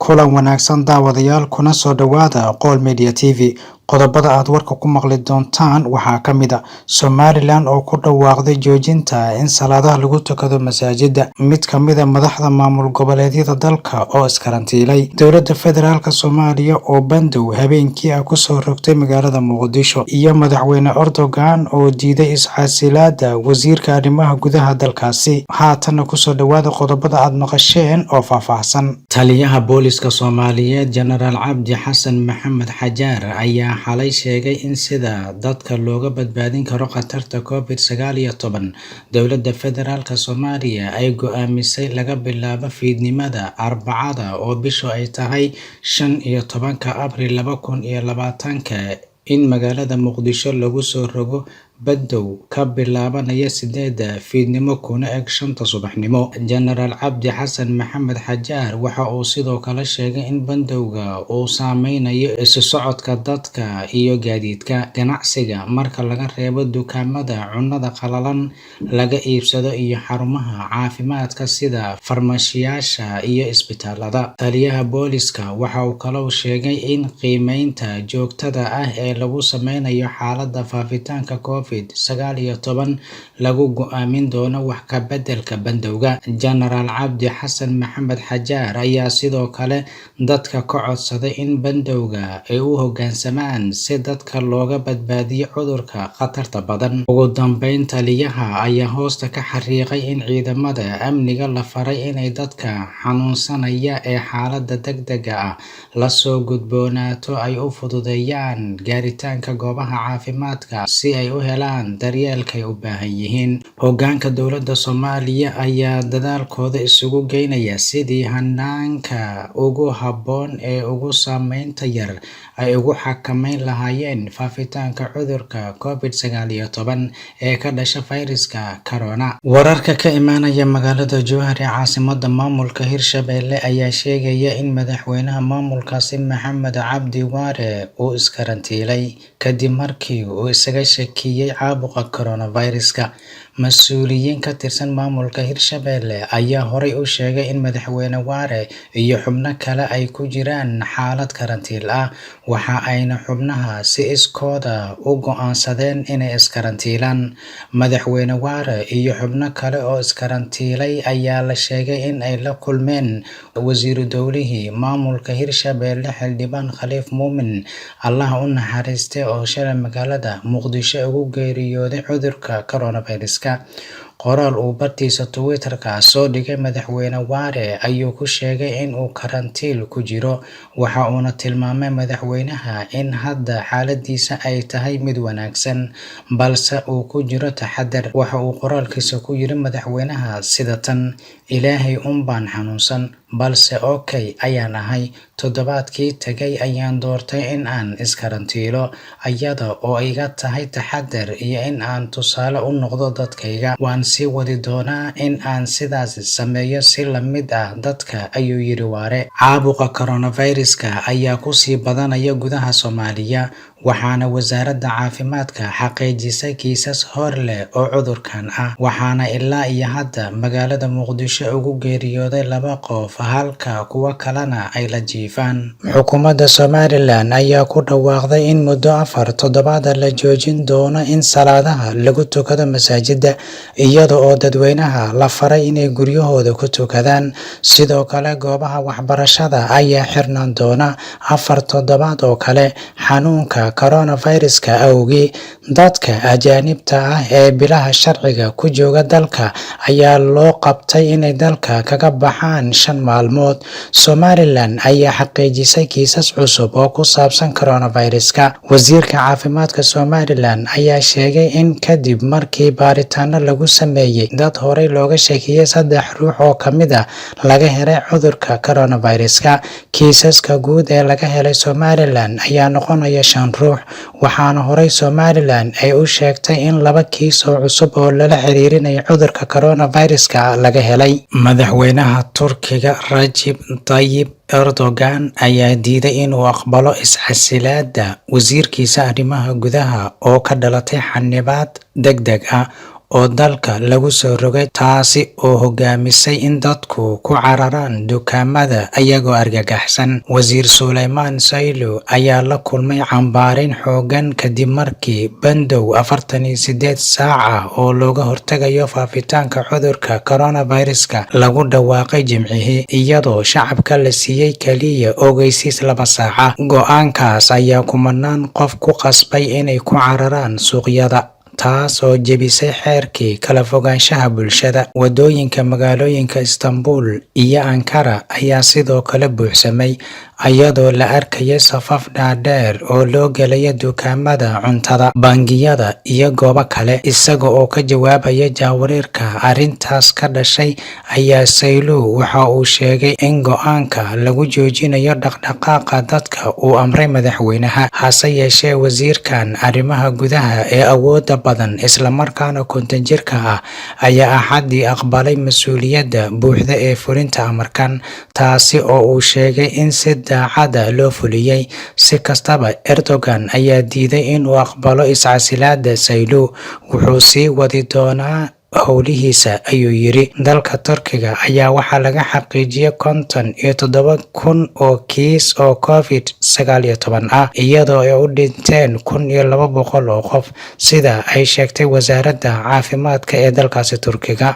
Kulan wanaagsan daawadayaal, kuna soo dhowaada Qowl Media TV. Qodobada aad warka ku maqli doontaan waxaa ka mid ah Somaliland oo ku dhawaaqday joojinta in salaadaha lagu tukado masaajida, mid ka mid ah madaxda maamul goboleedyada dalka oo iskarantiilay, dowladda federaalka Soomaaliya oo bandow habeenkii ah kusoo rogtay magaalada Muqdisho, iyo madaxweyne Erdogan oo diiday iscasilaada wasiirka arrimaha gudaha dalkaasi. Haatanna kusoo dhowaada qodobada aad maqasheen oo faahfaahsan. Taliyaha booliska Soomaaliyeed, Jenaraal Cabdi Xasan Maxamed Xajaar, ayaa xalay sheegay in sida dadka looga badbaadin karo khatarta COVID-19, dowladda federaalka Soomaaliya ay go'aamisay laga bilaabo fiidnimada Arbacada oo bishu ay tahay 15-ka Abriil 2020-ka in magaalada Muqdisho lagu soo rogo bandow ka bilaabanaya 8-da fiidnimo kuna eg 5-ta subaxnimo. Jenaraal Cabdi Xasan Maxamed Xajaar waxa uu sidoo kale sheegay in bandowga uu saameynayo isu socodka dadka iyo gaadiidka ganacsiga, marka laga reebo dukaamada cunnada qalalan laga iibsado iyo xarumaha caafimaadka sida farmashiyaasha iyo isbitaalada. Taliyaha booliska waxa uu kaloo sheegay in qiimeynta joogtada ah ee lagu sameynayo xaaladda faafitaanka COVID-19 lagu go'aamin doono wax ka beddelka bandowga. Jenaraal Cabdi Xasan Maxamed Xajaar ayaa sidoo kale dadka ka codsaday in bandowga ay u hoggaansamaan si dadka looga badbaadiyo cudurka khatarta badan. Ugu dambeyn, taliyaha ayaa hoosta ka xariiqay in ciidamada amniga la faray inay dadka xanuunsanaya ee xaaladda degdegga ah la soo gudboonaato ay u fududeeyaan gaaritaanka goobaha caafimaadka si ay u helaan daryeelka ay u baahan yihiin. Hoggaanka dowladda Soomaaliya ayaa dadaalkooda isugu geynaya sidii hanaanka ugu habboon ee ugu saameynta yar ay ugu xakameyn lahaayeen faafitaanka cudurka COVID-19 ee ka dhasha fayraska corona. Wararka ka imaanaya magaalada Jowhar ee caasimadda maamulka Hirshabelle ayaa sheegaya in madaxweynaha maamulkaasi, Maxamed Cabdi Waare, uu iskarantiilay kadib markii uu isaga shakiyay caabuqa coronavirus-ka. Mas'uuliyiin ka tirsan maamulka Hirshabelle ayaa horay u sheegay in madaxweyne Waare iyo xubno kale ay ku jiraan xaalad karantiil ah, waxa ayna xubnaha si iskood ah u go'aansadeen inay iskarantiilaan. Madaxweyne Waare iyo xubno kale oo iskarantiilay ayaa la sheegay in ay la kulmeen wasiiru dowlihii maamulka Hirshabelle, Xildhibaan Khaliif Muumin, Allah u naxariistee, oo shalay magaalada Muqdisho ugu geeriyooday cudurka coronavirus-ka. Qoraal uu bartiisa Twitter-ka soo dhigay madaxweyne Waare ayuu ku sheegay in uu karantiil ku jiro, waxa uuna tilmaamay madaxweynaha in hadda xaaladiisa ay tahay mid wanaagsan, balse uu ku jiro taxaddar. Waxa uu qoraalkiisa ku yiri madaxweynaha sida tan: "Ilaahay uun baan xanuunsan, balse okay ayaan ahay. Toddobaadkii tagay ayaan doortay in aan iskarantiilo, iyada oo iga tahay taxaddar iyo in aan tusaale u noqdo dadkayga. Waan sii wadi doonaa in aan sidaas sameeyo si la mid ah dadka," ayuu yiri Waare. Caabuqa coronavirus-ka ayaa ku sii badanaya gudaha Soomaaliya, waxaana wasaaradda caafimaadka xaqiijisay kiisas hor leh oo cudurkan ah, waxaana ilaa iyo hadda magaalada Muqdisho ugu geeriyooday laba qof, halka kuwo kalena ay la jiifaan. Xukuumadda Somaliland ayaa ku dhawaaqday in muddo 4 toddobaad ah la joojin doono in salaadaha lagu tukado masaajida, iyada oo dadweynaha la faray inay guryahooda ku tukadaan. Sidoo kale, goobaha waxbarashada ayaa xirnaan doona 4 toddobaad oo kale xanuunka coronavirus-ka awgii. Dadka ajaanibta ah ee bilaha sharciga ku jooga dalka ayaa loo qabtay inay dalka kaga baxaan 5 maalmood. Somaliland ayaa xaqiijisay kiisas cusub oo ku saabsan coronavirus-ka. Wasiirka caafimaadka Somaliland ayaa sheegay in kadib markii baaritaano lagu sameeyay dad horey looga shakiyay, saddex ruux oo ka mid ah laga helay cudurka coronavirus-ka. Kiisaska guud ee laga helay Somaliland ayaa noqonaya shan ruux, waxaana horey Somaliland ay u sheegtay in laba kiis oo cusub oo lala xiriirinayo cudurka coronavirus-ka laga helay. Madaxweynaha Turkiga Rajab Tayyip Erdogan ayaa diiday inuu aqbalo iscasilaadda wasiirkiisa arrimaha gudaha oo ka dhalatay xannibaad degdeg ah oo dalka lagu soo rogay, taasi oo hogaamisay in dadku ku cararaan dukaamada ayagoo argagaxsan. Wasiir Suleymaan Soylu ayaa la kulmay cambaareyn xooggan kadib markii bandow 48 saac ah oo looga hortagayo faafitaanka cudurka coronavirus-ka lagu dhawaaqay Jimcihii, iyadoo shacabka la siiyay kaliya ogeysiis 2 saac ah. Go'aankaas ayaa kumanaan qof ku qasbay inay ku cararaan suuqyada, taas oo jebisay xeerkii kala fogaanshaha bulshada. Waddooyinka magaalooyinka Istanbul iyo Ankara ayaa sidoo kale buuxsamay, iyadoo la arkayay safaf dhaadheer oo loo gelayo dukaamada cuntada, bangiyada iyo goobo kale. Isaga oo ka jawaabaya jahwareerka arrintaas ka dhashay ayaa Soylu waxa uu sheegay in go'aanka lagu joojinayo dhaqdhaqaaqa dadka uu amray madaxweynaha. Hase yeeshee, wasiirkan arrimaha gudaha ee awoodda badan isla markaana 50 jirka ah ayaa Axaddii aqbalay mas'uuliyadda buuxda ee fulinta amarkan, taasi oo uu sheegay in si daacad ah loo fuliyay. Si kastaba, Erdogan ayaa diiday in uu aqbalo iscasilaadda Soylu. "Wuxuu sii wadi doonaa howlihiisa," ayuu yiri. Dalka Turkiga ayaa waxaa laga xaqiijiyay 57,000 oo kiis oo Covid-19 ah, iyadoo ay u dhinteen 1,200 oo qof, sida ay sheegtay wasaaradda caafimaadka ee dalkaasi Turkiga.